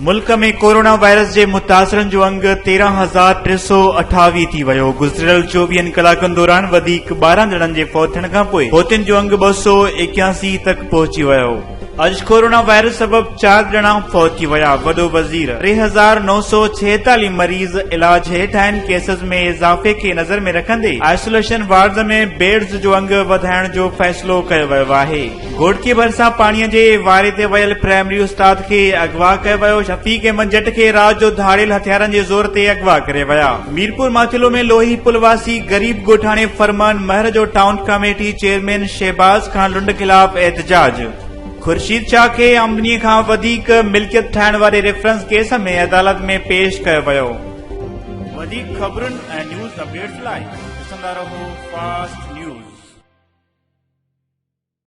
ملڪ ۾ corona virus جي متاثرن جو انگ 13328 ٿي ويو، گذريل چوويهن ڪلاڪن دوران وڌيڪ 12 ڄڻن جي فوت ٿيڻ کانپوء فوتين جو انگ 281 تڪ پهچي ويو. اڄ ڪورونا وائرس سبب چار ڄڻا فوت ٿي ويا، وڏو وزير 3946 مريض علاج هيٺ آهن، ڪيسز ۾ اضافي کي نظر ۾ رکندي آئسوليشن وارڊز ۾ بيڊز جو انگ وڌائڻ جو فيصلو ڪيو ويو آهي. گهوٽڪي ڀرسان پاڻي جي واري تي ويل پرائمري استاد کي اغوا ڪيو ويو، شفيق احمد جٽ کي رات جو ڌاڙيل هٿيارن جي زور تي اغوا ڪري ويا. ميرپور ماٿيلو ۾ لوهي پل واسي غريب ڳوٺاڻي فرمان مهر جو town committee chairman Shahbaz Khan Lund خلاف احتجاج. خورشيد شاهه کي آمدني کان وڌيڪ ملڪيت ٺاهڻ واري ريفرنس ڪيس ۾ عدالت ۾ پيش ڪيو ويو. وڌيڪ خبرن ۽ نيوز اپڊيٽس لاء ڏسندا رهو فاسٽ نيوز.